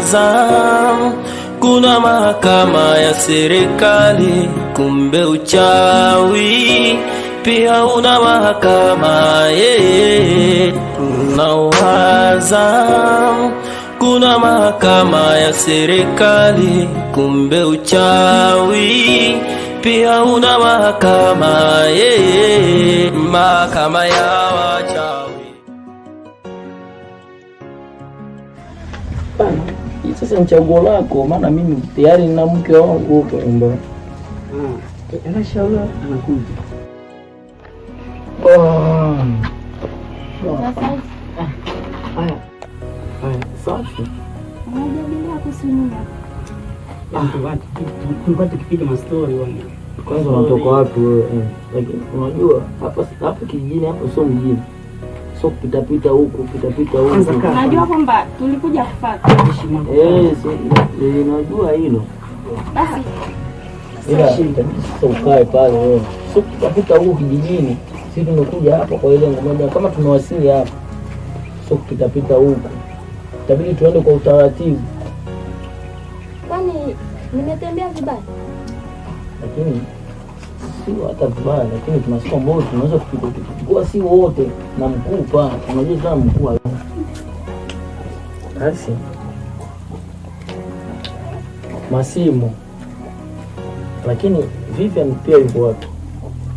Nawaza kuna mahakama ya serikali, kumbe uchawi pia una mahakama yeah. Nawaza kuna mahakama ya serikali, kumbe uchawi pia una mahakama yeah. Mahakama ya wachawi. Sasa ni chaguo lako, maana mimi tayari nina mke wangu huko nyumbani. Anashauri anakuja. Haya, safi. Unajadili kuhusu nini hapa? Tulikuwa tukipiga mastori bwana. Kwanza unatoka wapi wewe? Lakini unajua hapa hapa kijijini hapa sio mjini. Sio kupita pita huku, kupita pita Kwanza huku. kaa. Unajua kwamba tulikuja kufuata. Heshima. Eh, si najua hilo. Basi Ila itabidi sasa ukae pale wewe. Sio kupita pita huku kijijini. Sisi tumekuja hapa kwa ile moja kama tumewasili hapa. Sio kupita pita huku. Itabidi tuende kwa utaratibu. kwani nimetembea vibaya? Lakini sio hata vibaya, lakini tuna siku ambayo tunaweza kupita kuchukua si wote na mkuu pa, unajua sana mkuu hayupo. Basi Masimu, lakini Vivian pia yuko wapi?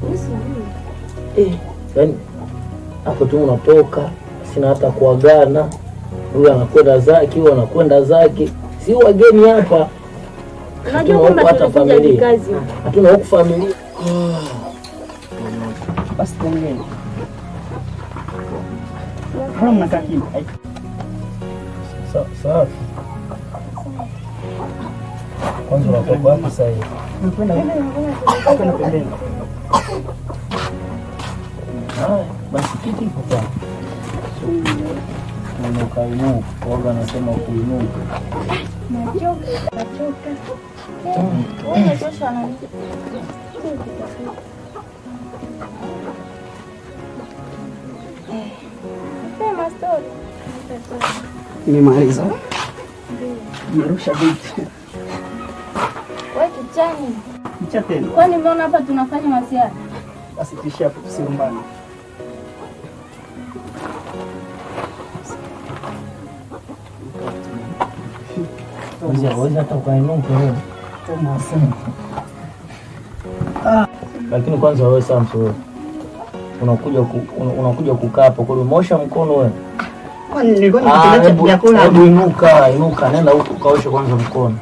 Mimi sijui. Eh, yani hapo tu unatoka, sina hata kuagana, huyu anakwenda zake, huyu anakwenda zake, si wageni hapa, Unajua Hatuna kwamba huku hata tulikuja familia. kikazi. Hatuna huku familia. Basi tuongee. Mbona mnakaa kimya? Ai, Safi. Kwanza unatoka wapi sasa hivi? Nakwenda pembeni. Haya, basi kiti iko pale. Kuinuka inuka, waga anasema kuinuka. Nachoka, nachoka. Wewe unachosha na nini? Sema story. Nimemaliza. Nimerusha vitu. Wewe kichani. Kicha tena. Kwani mbona hapa tunafanya masiara? Basi tuishie hapo tusilumbane. Wezi hata ukainuka wewe. Lakini kwanza wewe Samson wewe. Unakuja kukaa hapo kwa umeosha mkono wewe. Kwani nilikuwa Ah, nikipenda hebu vyakula. hebu inuka, inuka nenda huko kaoshe kwanza mkono.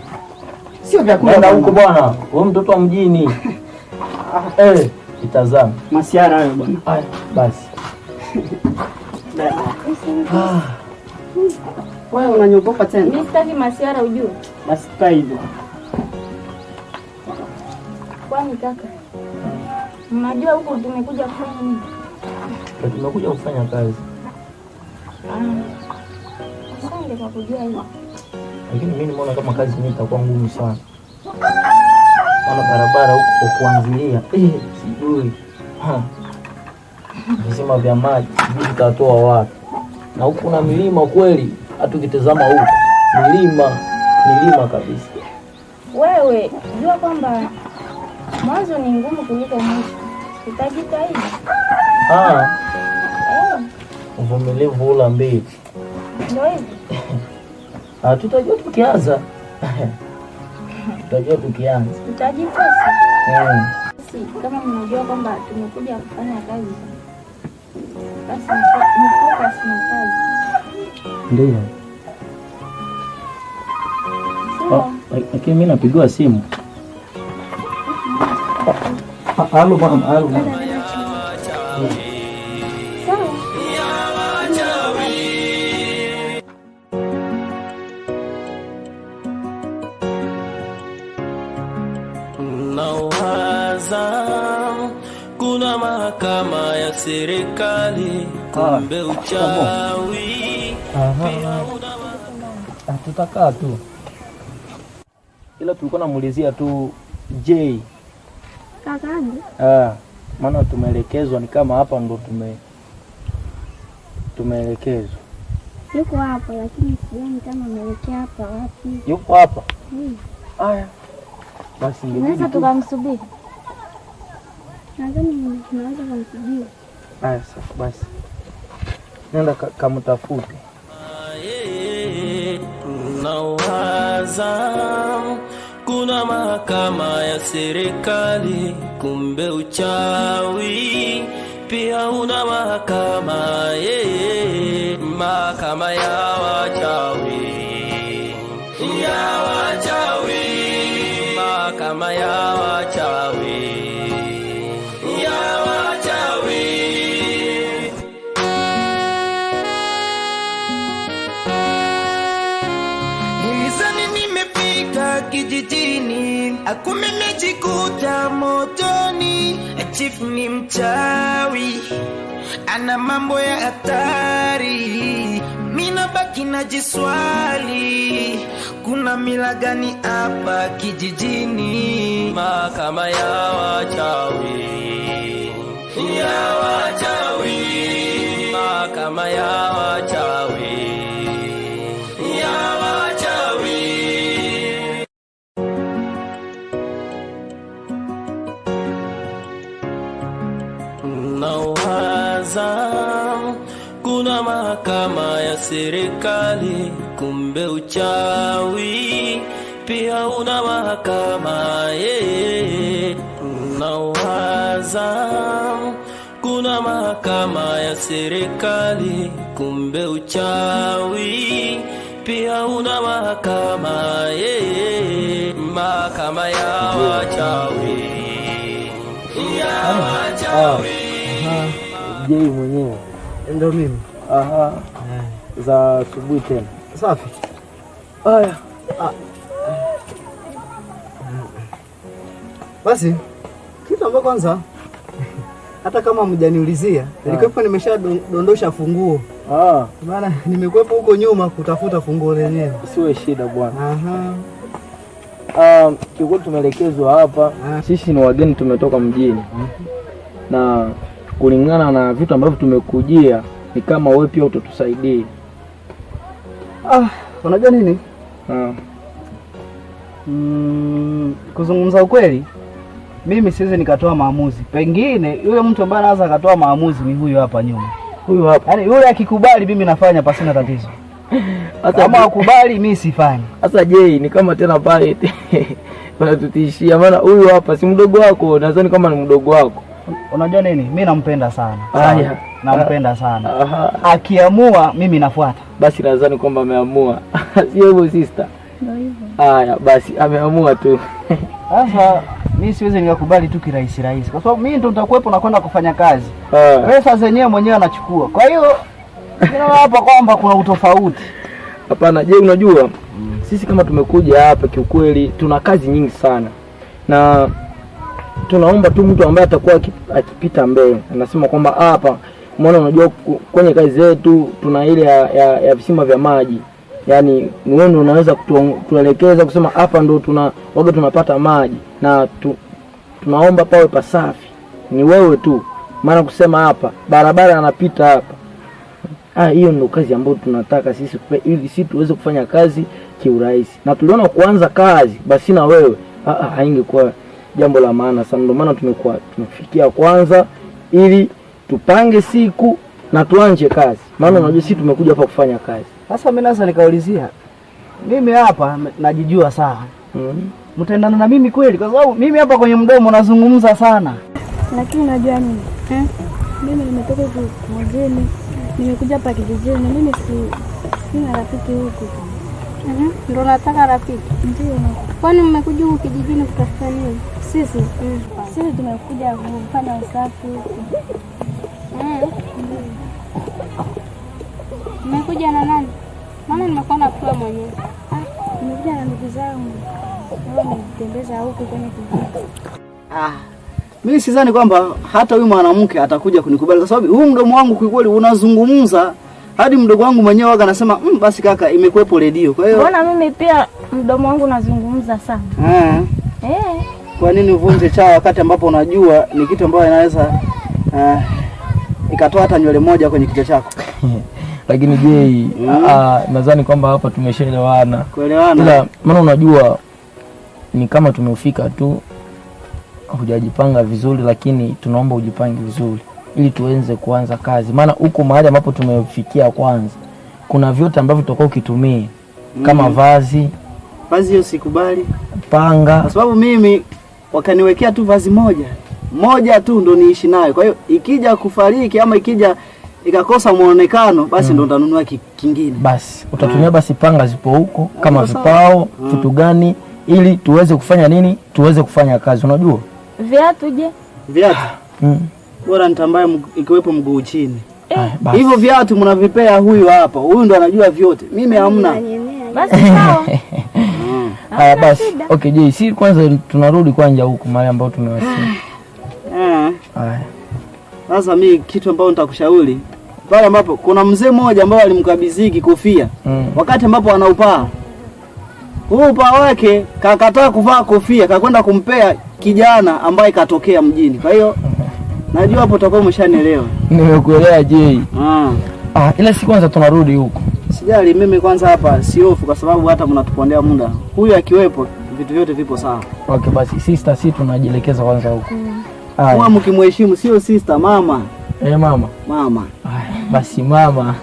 Sio vyakula. Nenda huko bwana. Wewe mtoto wa mjini. Eh, itazame. Masiara hayo bwana. Haya, basi. Wewe unaniogopa tena? Mimi sitaki masiara ujue. Basi tukae hivyo. Kwani kaka, mnajua huku tumekuja kufanya nini? Ndio tumekuja kufanya kazi. Asante kwa kujua hilo. Lakini mimi nimeona kama kazi yenyewe itakuwa ngumu sana. Maana barabara huko kwa kuanzilia, sijui. Ha. Visima vya maji sijui vitatoa wapi. Na huku kuna milima kweli, hata ukitazama huku milima, milima kabisa. Wewe jua kwamba mwanzo ni ngumu kuliko mwisho. Utajitahidi. Uvumilivu hula mbili. Ndio hivyo. Tutajua tukianza. Tutajua tukianza. Tutajikosa. Si kama mnajua kwamba tumekuja kufanya kazi, basi mfocus na kazi. Ndio. Sawa. Lakini mimi napigiwa simu. Halo mama, halo mama. Sawa. Nawaza kuna mahakama ya serikali, kumbe uchawi pia una Tutakaa tu, ila tulikuwa namuulizia tu J. Kakaangu. Maana tumeelekezwa ni kama hapa ndo tumeelekezwa. Yuko hapa lakini sidhani kama ameelekea hapa wapi. Yuko hapa? Haya. Basi Tunaweza tukamsubiri. Nadhani tunaweza kumsubiri. Haya sasa basi. Nenda kamtafute. Nawaza kuna mahakama ya serikali, kumbe uchawi pia una mahakama, mahakama ya wachawi, ya wachawi, mahakama ya wachawi, ya wachawi. Nilizani nimefika kijijini, akumbe nimejikuta motoni. Chief ni mchawi, ana mambo ya hatari. Mina baki na jiswali, kuna mila gani hapa kijijini? Mahakama ya wachawi, ya wachawi, mahakama ya wachawi, ya wachawi. Nawaza kuna mahakama ya serikali, kumbe uchawi pia una mahakama. Nawaza kuna mahakama ya serikali, kumbe uchawi pia una mahakama, mahakama ya wachawi, ya wachawi. Jei mwenyewe. Ndio mimi. Aha. Za asubuhi tena. Safi. Haya. Basi kitu ambacho kwanza hata kama mjaniulizia, nilikuwepo nimeshadondosha funguo. Maana nimekuwepo huko nyuma kutafuta funguo lenyewe. Isiwe shida bwana. Aha. Kiukweli tumeelekezwa hapa. Sisi ni wageni, tumetoka mjini. Na kulingana na vitu ambavyo tumekujia ni kama wewe pia utatusaidia. Unajua nini? Kuzungumza ukweli mimi siwezi nikatoa maamuzi. Pengine yule mtu ambaye anaweza akatoa maamuzi ni huyu hapa nyuma. Huyu hapa. Yaani yule akikubali mimi nafanya pasina tatizo. Kama akubali mimi sifanyi. Sasa je, ni kama tena pale wanatutishia, maana huyu hapa si mdogo wako, nadhani kama ni mdogo wako. Unajua nini? Mimi nampenda sana. Haya. Nampenda sana. Aha. Akiamua mimi nafuata. Basi nadhani kwamba ameamua. Sio hivyo sister? Ndio hivyo. Haya basi ameamua tu. Sasa mimi siwezi nikakubali tu kirahisi rahisi, kwa sababu mimi ndo nitakuwepo na kwenda kufanya kazi. Pesa zenyewe mwenyewe anachukua. Kwa hiyo ninaona hapa kwamba kuna utofauti. Hapana, je, unajua sisi kama tumekuja hapa kiukweli tuna kazi nyingi sana. Na tunaomba tu mtu ambaye atakuwa akipita mbele. Anasema kwamba hapa umeona, unajua kwenye kazi zetu tuna ile ya visima vya maji. Yaani ni wewe ndio unaweza kutuelekeza kusema hapa ndo waga tunapata maji na tunaomba pawe pasafi. Ni wewe tu. Maana kusema hapa barabara anapita hapa. Hiyo ndio kazi ambayo tunataka sisi ili sisi tuweze kufanya kazi kiurahisi. Na tuliona kuanza kazi basi na wewe, haingekuwa jambo la maana sana. Ndio maana tumekuwa tunafikia kwanza ili tupange siku na tuanze kazi. Maana unajua sisi tumekuja hapa kufanya kazi. Sasa mimi naweza nikaulizia, mimi hapa najijua sawa. Mtaendana na mimi kweli? Kwa sababu mimi hapa kwenye mdomo nazungumza sana. Lakini unajua nini? Mimi nimetoka huku mjini, nimekuja hapa kijijini, mimi sina rafiki huku. Ndio nataka rafiki. Ndio. Kwani mmekuja huku kijijini kutafuta nini? Sisi? Sisi tumekuja kufanya usafi huku. Mmekuja na nani? Maana nimekuona kwa mwenyewe. Nimekuja na ndugu zangu. Wao wamenitembeza huku kwenye kijiji. Mimi sidhani kwamba hata huyu mwanamke atakuja kunikubali kwa sababu huu mdomo wangu kiukweli unazungumza hadi mdogo wangu mwenyewe waga anasema, basi kaka imekuwepo redio. Kwa hiyo mbona mimi pia mdomo wangu unazungumza sana? Kwa nini uvunje chawa wakati ambapo unajua ni kitu ambayo inaweza ikatoa hata nywele moja kwenye kichwa chako? Lakini je, nadhani kwamba hapa tumeshaelewana. Kuelewana. Ila maana unajua ni kama tumeufika tu, hujajipanga vizuri, lakini tunaomba ujipange vizuri ili tuweze kuanza kazi, maana huko mahali ambapo tumefikia kwanza kuna vyote ambavyo tutakuwa ukitumia kama vazi, Vazi hiyo sikubali. panga. Kwa sababu mimi wakaniwekea tu vazi moja moja tu ndo niishi nayo. Kwa hiyo ikija kufariki ama ikija ikakosa muonekano basi ndo nitanunua kingine. Basi utatumia basi panga zipo huko kama sawa. vipao vitu gani, ili tuweze kufanya nini, tuweze kufanya kazi, unajua. Viatu je? Viatu bora nitambaye ikiwepo mguu chini. Aya, basi. Hivyo viatu mnavipea huyu hapa, huyu ndo anajua vyote, mimi hamna. Basi sawa. Haya basi, okay je, si kwanza tunarudi kwanja huku mahali ambao tumewasili. Haya. Sasa mi kitu ambacho nitakushauri pale ambapo kuna mzee mmoja ambaye alimkabidhi kofia wakati ambapo anaupaa huu upaa wake, kakataa kuvaa kofia, kakwenda kumpea kijana ambaye katokea mjini. Kwa hiyo najua hapo utakuwa umeshanielewa. Nimekuelewa je. Ah. Ah, ila si kwanza tunarudi huku. Sijali, mimi kwanza hapa siofu kwa sababu hata mnatupondea muda. Huyu akiwepo vitu vyote vipo sawa. Okay basi sister, si tunajielekeza kwanza huku. Huwa Haya. mkimheshimu, sio sister, mama. Eh, mama. Mama. Haya, basi mama.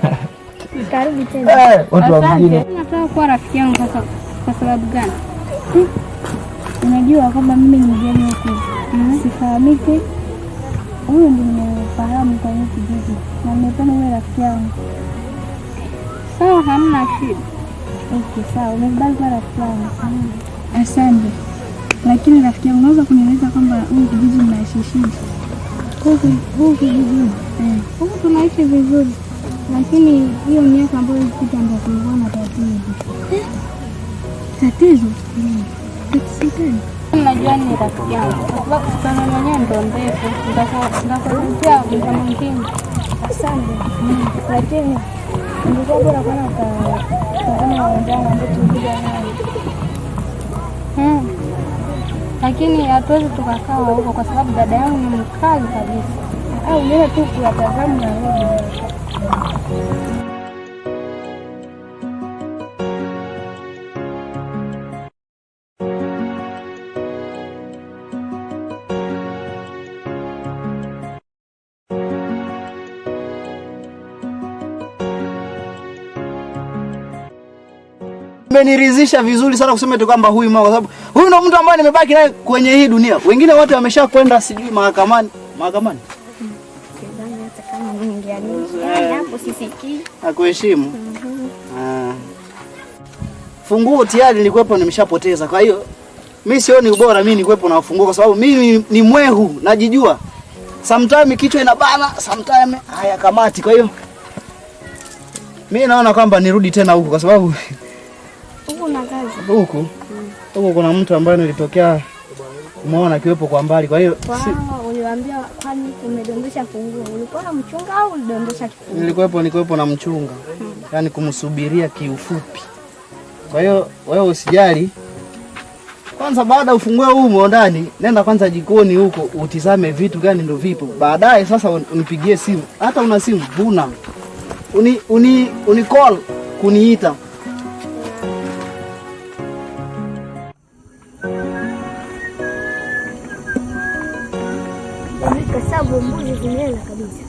Karibu tena. Eh, watu wa mjini. Nataka kuwa rafiki yangu sasa kwa sababu gani? Unajua kwamba mimi ni mgeni huku, sifahamiki. Huyu ndio nimefahamu kwa hii kijiji na nimependa huyo rafiki yangu. Sawa, hamna shida. Okay, sawa, umekubali kuwa rafiki yangu. Asante. Lakini rafiki yangu, unaweza kunieleza kwamba huu kijiji mnaishishije? Huu kijiji huku tunaishi vizuri, lakini hiyo miaka ambayo ilipita ndio kulikuwa na tatizo. Tatizo? Tatizo gani? Najua ni rafiki yangu kwa sababu sasa mwenyewe ndo ndefu, nitakuletea mtu mwingine. Asante. Lakini ingekuwa bora kwana ukatazama wenzangu ambao tulikuja nao. Lakini hatuwezi tukakaa huko kwa sababu dada yangu ni mkali kabisa. Au unaweza tu kuwatazama na wewe. Imeniridhisha vizuri sana kusema tu kwamba huyu mama, kwa sababu huyu ndo mtu ambaye nimebaki naye kwenye hii dunia. Wengine wote wameshakwenda sijui mahakamani. Mahakamani? Sidhani hata kama ningeamini. Hapo sisikii. Nakuheshimu. Ah. Funguo tayari nilikuwepo nimeshapoteza. Kwa hiyo mimi sioni ubora mimi nikuwepo na ufunguo kwa sababu mimi ni mwehu, najijua. Sometime kichwa inabana, sometime haya kamati. Kwa hiyo mimi naona kwamba nirudi tena huku kwa sababu Huku na kazi. huku huku kuna mtu ambaye nilitokea kumuona akiwepo kwa mbali. Kwa hiyo Kwa uliwaambia kwani umedondosha funguo. Ulikuwa na mchunga au ulidondosha kifunguo? Nilikuwepo na mchunga, yaani kumsubiria kiufupi. Kwa hiyo wewe usijali. Kwanza baada ufungue humo ndani, nenda kwanza jikoni huko utizame vitu gani ndo vipo. Baadaye sasa unipigie simu. Hata una simu huna. Uni call kuniita. Kwa sababu mbuzi zimeela kabisa.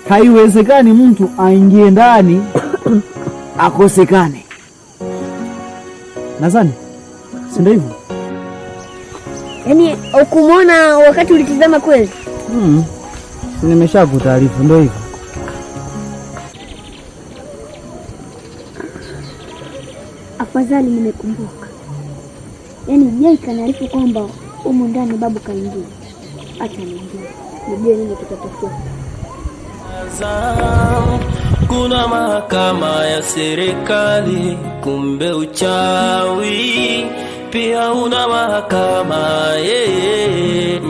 Haiwezekani mtu aingie ndani akosekane. Nadhani si ndio hivyo? Yaani ukumwona wakati ulitizama kweli? Nimeshakutaarifu ndio hivyo. Afadhali nimekumbuka. Yaani Jai kaniarifu kwamba humu ndani babu kaingia. Acha niingie. Nijue nini kitatokea. Kuna mahakama ya serikali, kumbe uchawi pia una mahakama yeah.